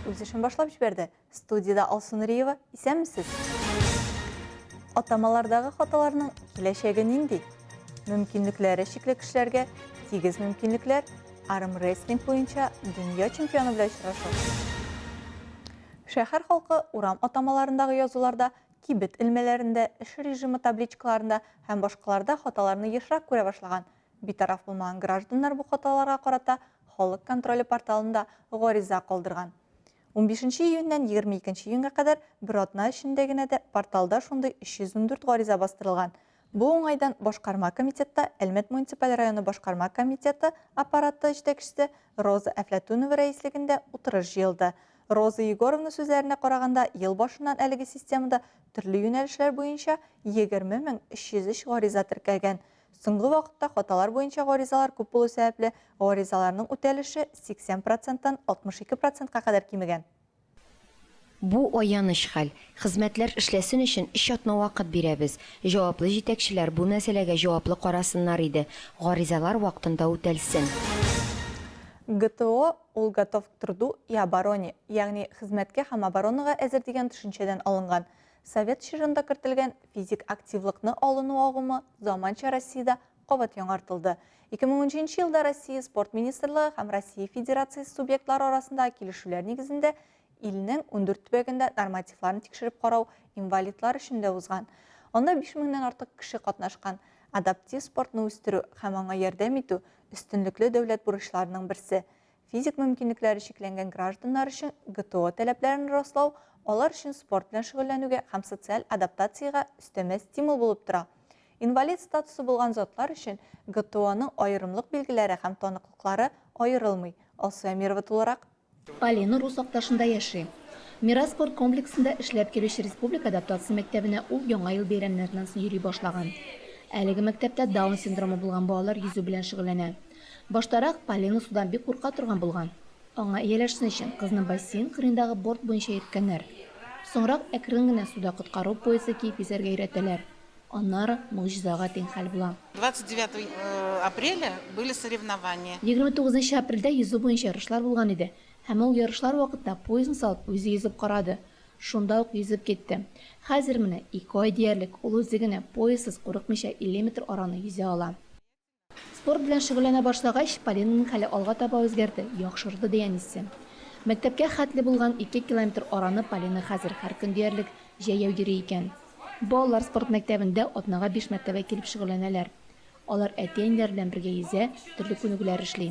үз эшен башлап җибәрде. Студиядә Алсу Нуриева, исәнмесез? Атамалардагы хаталарның киләчәге нинди? Мөмкинлекләре чикле кешеләргә тигез мөмкинлекләр, армрестлинг буенча дөнья чемпионы белән очрашу. Шәһәр халкы урам атамаларындагы язуларда, кибет элмәләрендә, эш режимы табличкаларында һәм башкаларда хаталарны ешрак күрә башлаган. Битараф булмаган гражданнар бу хаталарга карата Халык контроле порталында гариза калдырган. Унбишенче июньнән 22 июньгә кадәр бер атна эчендә генә дә порталда шундый 314 гариза бастырылган. Бу уңайдан Башкарма комитетта Әлмәт муниципаль районы башкарма комитеты аппараты җитәкчесе Роза Әфләтүнова рәислегендә утырыш җыелды. Роза Егоровна сүзләренә караганда, ел башыннан әлеге системада төрле юнәлешләр буенча 20 303 гариза теркәлгән. Соңгы вакытта хаталар буенча гаризалар күп булу сәбәпле, гаризаларның үтәлеше 80 проценттан 62 процентка кадәр кимегән. Бу аяныч хәл. Хезмәтләр эшләсен өчен өч атна вакыт бирәбез. Җаваплы җитәкчеләр бу мәсьәләгә җаваплы карасыннар иде. Гаризалар вакытында үтәлсен. ГТО ул Готов к труду и обороне, ягъни хезмәткә һәм оборонага әзер дигән төшенчәдән алынган. Совет чорында кертелгән физик активлыкны алыну агымы заманча Россиядә кабат яңартылды. 2013 елда Россия Спорт министрлыгы һәм Россия Федерациясе субъектлары арасындагы килешүләр нигезендә илнең 14 төбәгендә нормативларны тикшереп карау инвалидлар өчен дә узган. Анда 5 меңнән артык кеше катнашкан. Адаптив спортны үстерү һәм аңа ярдәм итү, өстенлекле дәүләт бурычларының берсе. Физик мөмкинлекләре чикләнгән гражданнар өчен ГТО таләпләрен раслау алар өчен спорт белән шөгыльләнүгә һәм социаль адаптациягә өстәмә стимул булып тора. Инвалид статусы булган затлар өчен ГТОның аерымлык билгеләре һәм таныклыклары аерылмый. Алсу Әмирова тулырак. Полина Рус Акташында яши. Мирас спорт комплексында эшләп килүче республика адаптация мәктәбенә ул Яңа ел бәйрәмнәреннән соң йөри башлаган. Әлеге мәктәптә Даун синдромы булган балалар йөзү белән шөгыльләнә. Баштарак Полина судан бик курка торган булган. Аңа ияләшсен өчен, кызны бассейн кырыендагы борт буенча йөрткәннәр. Соңрак әкрен генә суда коткару поясы киеп йөзәргә өйрәтәләр. Аннары могҗизага тиң хәл була. 29 апреля были соревнования. 29 нчы апрельдә йөзү буенча ярышлар булган иде. Һәм ул ярышлар вакытында поясын салып, үзе йөзеп карады. Шунда ук йөзеп китте. Хәзер менә ике ай диярлек ул үзе генә, пояссыз, курыкмыйча 50 метр араны йөзә ала. Спорт белән шөгыльләнә башлагач, Полинаның хәле алга таба үзгәрде, яхшырды, ди әнисе. Мәктәпкә хәтле булган ике километр араны Полина хәзер һәр көн диярлек җәяү йөри икән. Балалар спорт мәктәбендә атнага биш мәртәбә килеп шөгыльләнәләр. Алар әти-әниләре белән бергә йөзә, төрле күнегүләр эшли.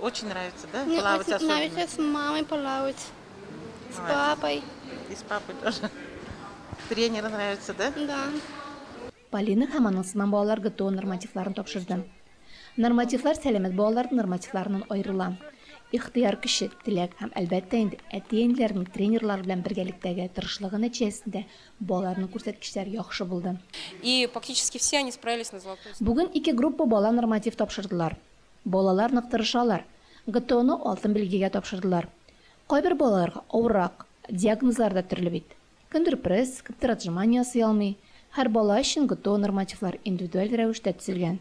Очень нравится, да, Мне плавать очень особенно? нравится с мамой плавать, с папой. И с папой тоже. Тренер нравится, да? Да. Полина һәм аның сыман балалар ГТО нормативларын тапшырды. Нормативлар сәламәт балаларның нормативларыннан аерыла. Ихтыяр көче, теләк һәм, әлбәттә инде, әти-әниләрнең тренерлар белән бергәлектәге тырышлыгы нәтиҗәсендә балаларның күрсәткечләре яхшы булды. И практически все они справились на золотой. Бүген ике группа бала норматив тапшырдылар. Балалар нык тырышалар. ГТОны алтын билгегә тапшырдылар. Кайбер балаларга авыррак, диагнозлар да төрле бит. Кемдер пресс, кемдер отжимание ясый алмый. Һәр бала өчен ГТО нормативлар индивидуаль рәвештә төзелгән.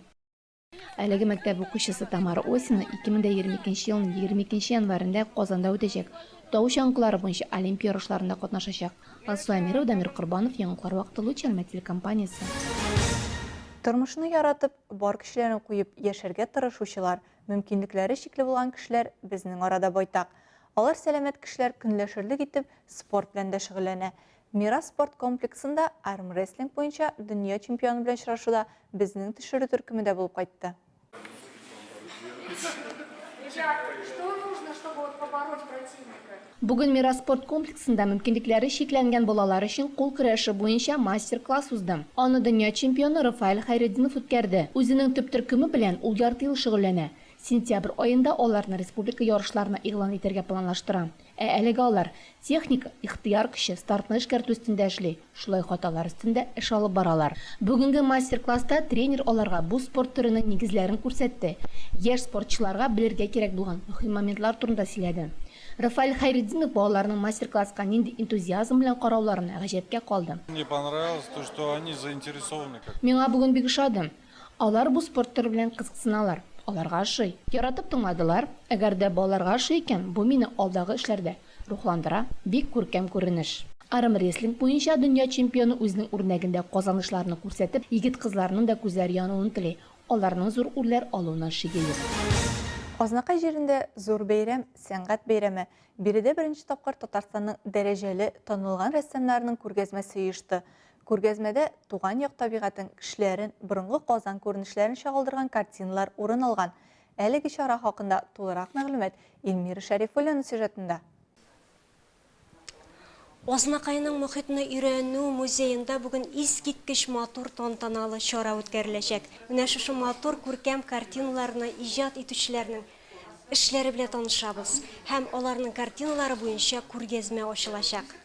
Әлеге мәктәп укучысы Тамара Осина 2022 елның 22 январендә Казанда үтәчәк тау чаңгылары буенча Олимп ярышларында катнашачак. Алсу Әмирова, Дамир Корбанов, Яңалыклар вакыты, Луч Әлмәт телекомпаниясе. Тормышны яратып, бар көчләрен куеп яшәргә тырышучылар, мөмкинлекләре чикле булган кешеләр безнең арада байтак. Алар сәламәт кешеләр көнләшерлек итеп спорт белән дә шөгыльләнә. Мирас спорт комплексында армрестлинг буенча дөнья чемпионы белән очрашуда безнең төшерү төркеме дә булып кайтты. Бүген Мирас спорт комплексында мөмкинлекләре чикләнгән балалар өчен кул көрәше буенча мастер-класс узды. Аны дөнья чемпионы Рафаэль Хәйретдинов үткәрде. Үзенең төп төркеме белән ул ярты ел шөгыльләнә. Сентябрь аенда аларны республика ярышларына игълан итәргә планлаштыра. Ә әлегә алар техника, ихтыяр көче, стартны эшкәртү өстендә эшли, шулай хаталар өстендә эш алып баралар. Бүгенге мастер-класста тренер аларга бу спорт төренең нигезләрен күрсәтте, яшь спортчыларга белергә кирәк булган мөһим моментлар турында сөйләде. Рафаэль Хәйретдинов балаларның мастер-класска нинди энтузиазм белән карауларына гаҗәпкә калды. Мне понравилось то, что они заинтересованы как. Миңа бүген бик ошады. Алар бу спорт төре белән кызыксыналар. Аларга ошый. Яратып тыңладылар. Әгәр дә балаларга ошый икән, бу мине алдагы эшләрдә рухландыра. Бик күркәм күренеш. Армрестлинг буенча дөнья чемпионы үзенең үрнәгендә казанышларны күрсәтеп, егет-кызларның да күзләре януын тели. Аларның зур үрләр алуына шиге юк. Азнакай җирендә зур бәйрәм, сәнгать бәйрәме. Биредә беренче тапкыр Татарстанның дәрәҗәле, танылган рәссамнарының күргәзмәсе оешты. Күргәзмәдә туган як табигатен, кешеләрен, борынгы Казан күренешләрен чагылдырган картиналар урын алган. Әлеге чара хакында тулырак мәгълүмат Эльмира Шәрифуллина сюжетында. Азнакайның мохитне өйрәнү музеенда бүген искиткеч матур тантаналы чара үткәреләчәк. Менә шушы матур күркәм картиналарны иҗат итүчеләрнең эшләре белән танышабыз һәм аларның картиналары буенча күргәзмә ачылачак.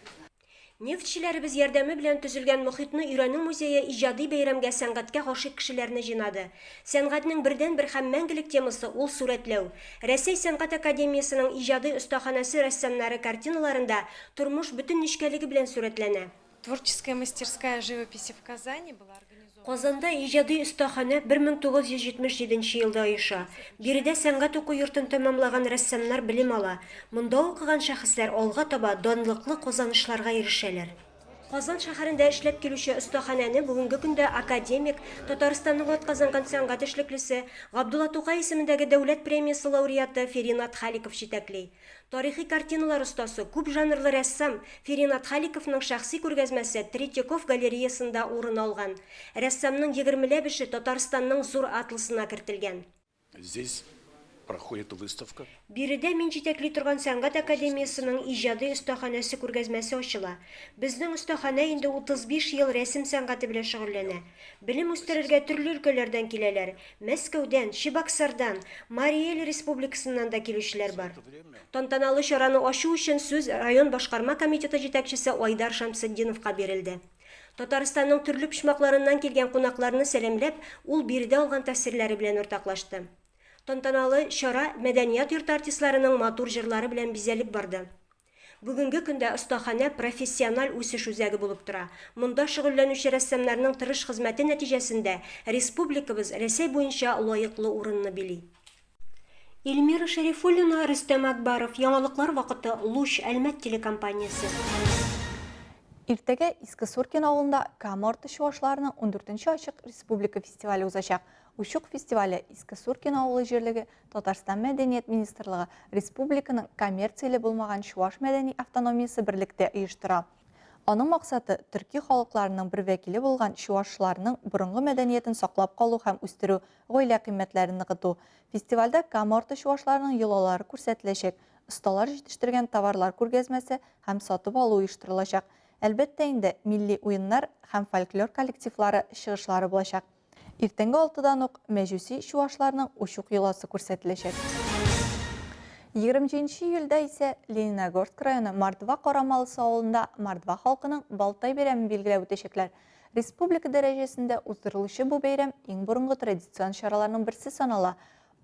Нефтьчеләребез ярдәме белән төзелгән Мохитне өйрәнү музее иҗади бәйрәмгә сәнгатькә гашыйк кешеләрне җыйнады. Сәнгатьнең бердәнбер һәм мәңгелек темасы, ул сурәтләү. Рәсәй сәнгать академиясенең иҗади остаханәсе рәссамнары картиналарында тормыш бөтен нечкәлеге белән сурәтләнә. Творческая мастерская живописи в Казани была организована. Казанда иҗади остаханә 1977 нче елда оеша. Биредә сәнгать уку йортын тәмамлаган рәссамнар белем ала. Монда укыган шәхесләр алга таба данлыклы казанышларга ирешәләр. Казан шәһәрендә эшләп килүче остаханәне бүгенге көндә академик, Татарстанның атказанган сәнгать эшлеклесе, Габдулла Тукай исемендәге дәүләт премиясе лауреаты Феринат Халиков җитәкли. Тарихи картиналар остасы, күп жанрлы рәссам Феринат Халиковның шәхси күргәзмәсе Третьяков галереясында урын алган. Рәссамның егермеләп эше Татарстанның зур атласына кертелгән. Здесь проходит выставка. Биредә мин җитәкли торган сәнгать академиясенең иҗади остаханәсе күргәзмәсе ачыла. Безнең остаханә инде 35 ел рәсем сәнгате белән шөгыльләнә. Белем үстерергә төрле өлкәләрдән киләләр, Мәскәүдән, Чебоксардан, Мари Эл Республикасыннан да килүчеләр бар. Тантаналы чараны ачу өчен сүз район башкарма комитеты җитәкчесе Айдар Шәмсетдиновка бирелде. Татарстанның төрле почмакларыннан килгән кунакларны сәламләп, ул биредә алган тәэсирләре белән уртаклашты. Тантаналы чара мәдәният йорты артистларының матур җырлары белән бизәлеп барды. Бүгенге көндә остаханә профессиональ үсеш үзәге булып тора. Монда шөгыльләнүче рәссамнарның тырыш хезмәте нәтиҗәсендә республикабыз Рәсәй буенча лаеклы урынны били. Эльмира Шәрифуллина, Рөстәм Акбаров, Яңалыклар вакыты, Луч, Әлмәт телекомпаниясе. Иртәгә Иске Суркин авылында Кама арты чуашларының ундүртенче ачык республика фестивале узачак. Учук фестивале Иске Суркин авылы җирлеге, Татарстан Мәдәният министрлыгы, республиканың коммерцияле булмаган чуаш мәдәни автономиясе берлектә оештыра. Аның максаты, төрки халыкларының бер вәкиле булган чуашларның борынгы мәдәниятен саклап калу һәм үстерү, гаилә кыйммәтләрен ныгыту. Фестивальдә Кама арты чуашларының йолалары күрсәтеләчәк, осталар җитештергән товарлар күргәзмәсе һәм сатып алу оештырылачак. Әлбәттә инде, милли уеннар һәм фольклор коллективлары чыгышлары булачак. Иртәнге алтыдан ук мәҗүси чуашларның Учук йоласы күрсәтеләчәк. 27 нче июльдә исә Лениногорск районы Мордва Карамалысы авылында мордва халкының Балтай бәйрәмен билгеләп үтәчәкләр. Республика дәрәҗәсендә уздырылучы бу бәйрәм иң борынгы традицион чараларның берсе санала.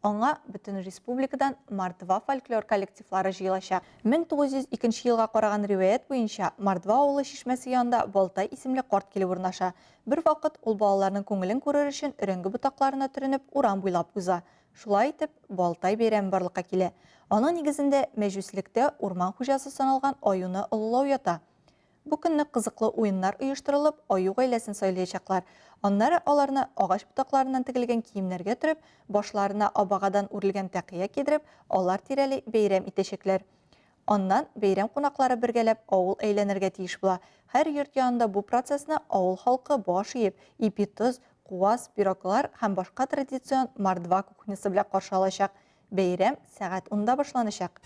Аңа бөтен республикадан мордва фольклор коллективлары җыелачак. 1902 нче елга караган риваять буенча, Мордва авылы чишмәсе янында Балтай исемле карт килеп урнаша. Бервакыт ул балаларның күңелен күрер өчен өрәңге ботакларына төренеп урам буйлап уза. Шулай итеп, Балтай бәйрәме барлыкка килә. Аның нигезендә мәҗүслектә урман хуҗасы саналган аюны олылау ята. Бу көнне кызыклы уеннар оештырылып, аю гаиләсен сайлаячаклар. Аннары аларны агач ботакларыннан тегелгән киемнәргә төреп, башларына абагадан үрелгән тәкыя кидереп, алар тирәли бәйрәм итәчәкләр. Аннан бәйрәм кунаклары бергәләп авыл әйләнергә тиеш була. Һәр йорт янында бу процессны авыл халкы баш иеп, ипи-тоз, куас, пироглар һәм башка традицион мордва кухнясы белән каршы алачак. Бәйрәм сәгать унда башланачак.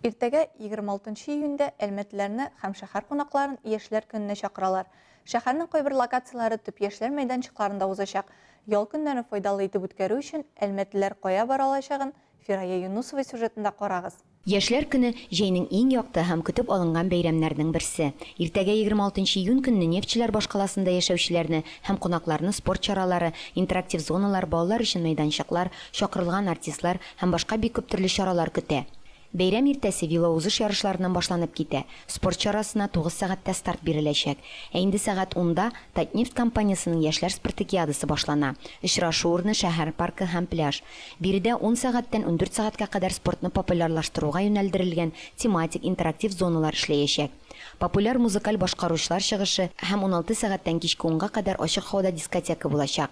Иртәгә, 26 нчы июньдә, әлмәтлеләрне һәм шәһәр кунакларын Яшьләр көненә чакыралар. Шәһәрнең кайбер локацияләре төп яшьләр мәйданчыкларында узачак. Ял көннәрен файдалы итеп үткәрү өчен әлмәтлеләр кая бара алачагын Фирая Юнусова сюжетында карагыз. Яшьләр көне, җәйнең иң якты һәм көтеп алынган бәйрәмнәрнең берсе. Иртәгә 26 нчы июнь көнне нефтьчеләр башкаласында яшәүчеләрне һәм кунакларны спорт чаралары, интерактив зоналар, балалар өчен мәйданчыклар, чакырылган артистлар һәм башка бик күп төрле чаралар көтә. Бәйрәм иртәсе велоузыш ярышларыннан башланып китә. Спорт чарасына 9 сәгатьтә старт биреләчәк. Ә инде сәгать унда Татнефть компаниясенең яшьләр спартакиадасы башлана. Очрашу урыны, шәһәр паркы һәм пляж. Биредә ун сәгатьтән 14 сәгатькә кадәр спортны популярлаштыруга юнәлдерелгән тематик, интерактив зоналар эшләячәк. Популяр музыкаль башкаручылар чыгышы һәм 16 сәгатьтән кичке унга кадәр ачык һавада дискотека булачак.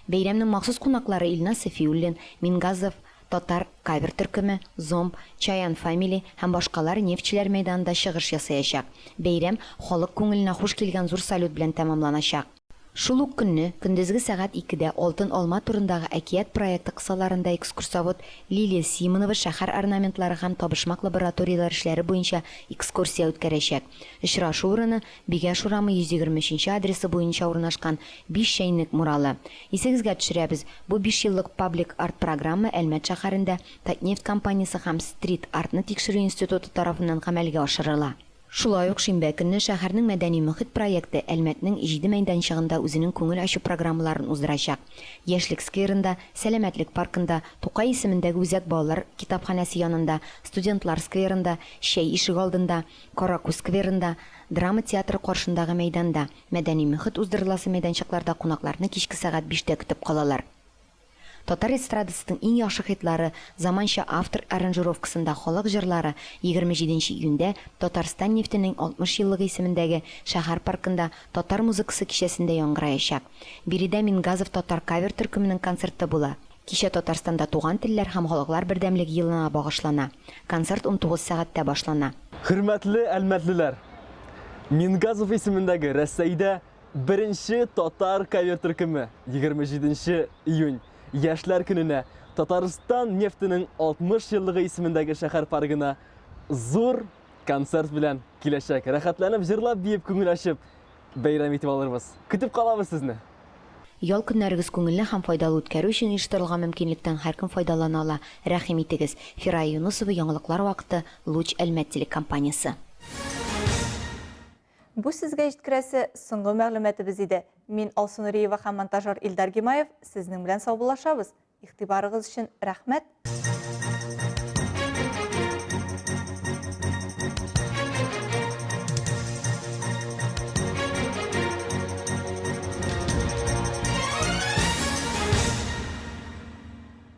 Бәйрәмнең махсус кунаклары Илназ Сафиуллин, Мингазов, Татар кавер төркеме, Зомб, Чаян Фамили һәм башкалар Нефтьчеләр мәйданында чыгыш ясаячак. Бәйрәм халык күңеленә хуш килгән зур салют белән тәмамланачак. Шул ук көнне, көндезге сәгать икедә Алтын алма турындагы әкият проекты кысаларында экскурсовод Лилия Симонова шәһәр орнаментлары һәм табышмак лабораторияләре эшләре буенча экскурсия үткәрәчәк. Очрашу урыны, Бигәш урамы 123 нче адресы буенча урнашкан Биш чәйнек муралы. Исегезгә төшерәбез, бу бишьеллык паблик-арт программа Әлмәт шәһәрендә Татнефть компаниясе һәм Стрит-артны тикшерү институты тарафыннан гамәлгә ашырыла. Шулай ук шимбә көнне шәһәрнең Мәдәни мохит проекты Әлмәтнең җиде мәйданчыгында үзенең күңел ачу программаларын уздырачак. Яшьлек скверында, Сәламәтлек паркында, Тукай исемендәге үзәк балалар китапханәсе янында, Студентлар скверында, Чәй ишегалдында, Каракүз скверында, Драма театры каршындагы мәйданда, мәдәни мөхит уздырыласы мәйданчыкларда кунакларны кичке сәгать биштә көтеп калалар. Татар эстрадасының иң яхшы хитлары, заманча автор аранжировкасында халык җырлары 27 нче июньдә Татарстан нефтенең 60 еллыгы исемендәге шәһәр паркында Татар музыкасы кичәсендә яңгыраячак. Биредә Мингазов татар кавер төркеменең концерты була. Кичә Татарстанда Туган телләр һәм халыклар бердәмлеге елына багышлана. Концерт 19 сәгатьтә башлана. Хөрмәтле әлмәтлеләр! Мингазов исемендәге Рәсәйдә беренче татар кавер төркеме 27 нче июнь, Яшьләр көненә, Татарстан нефтенең 60 еллыгы исемендәге шәһәр паргына зур концерт белән киләчәк. Рәхәтләнеп җырлап-биеп, күңел ачып, бәйрәм итеп алырбыз. Көтеп калабыз сезне! Ял көннәрегез күңелле һәм файдалы үткәрү өчен оештырылган мөмкинлектән һәркем файдалана ала, рәхим итегез. Фирая Юнысова, Яңалыклар вакыты, Луч Әлмәт телекомпаниясе. Бу сезгә җиткерәсе соңгы мәгълүматыбыз иде. Мин, Алсу Нуриева һәм монтажер Илдар Гимаев сезнең белән саубуллашабыз. Игътибарыгыз өчен рәхмәт!